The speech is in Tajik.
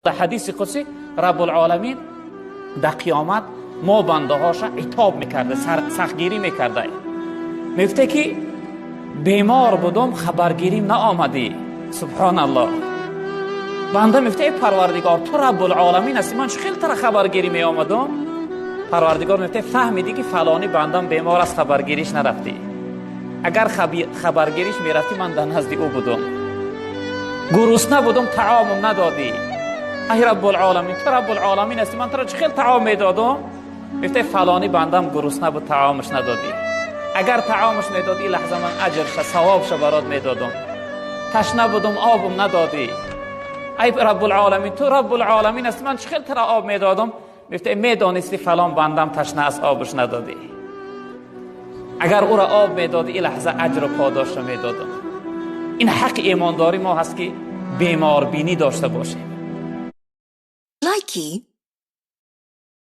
Дар ҳадиси қудсӣ Раббулъоламин дар қиёмат мо бандаҳоша итоб мекарда, сахтгирӣ мекарда. Мегуфте, ки бемор будум, хабаргирим наомадӣ. Субҳоналлоҳ. Банда мегуфте: эй Парвардигор, ту Раббулъоламин ҳастӣ, ман чӣ хел тара хабаргирӣ меомадум? Парвардигор мегуфте: фаҳмидӣ, ки фалонӣ бандам бемор аст, хабаргириш нарафтӣ. Агар хабаргириш мерафтӣ, ман дар назди ӯ будум. Гурусна будум, таомум надодӣ. Ай Раббулъоламин, ту Раббулъоламин ҳастӣ, ман туро чӣ хел таом медодум? Мегуфте: фалонӣ бандам гурусна буд, таомаш надодӣ. Агар таомаш медодӣ, лаҳза ман аҷрша, савобша барот медодум. Ташна будум, обум надодӣ. Ай Раббулъоламин, ту Раббулъоламин ҳастӣ, ман чӣ хел туро об медодум? Мегуфте: медонисти, фалон бандам ташна аст, обаш надодӣ. Агар ӯро об медодӣ, ин лаҳза аҷру подошро медодум. Ин ҳаққи имондорӣ мо ҳаст, ки беморбинӣ дошта бошем. Likey.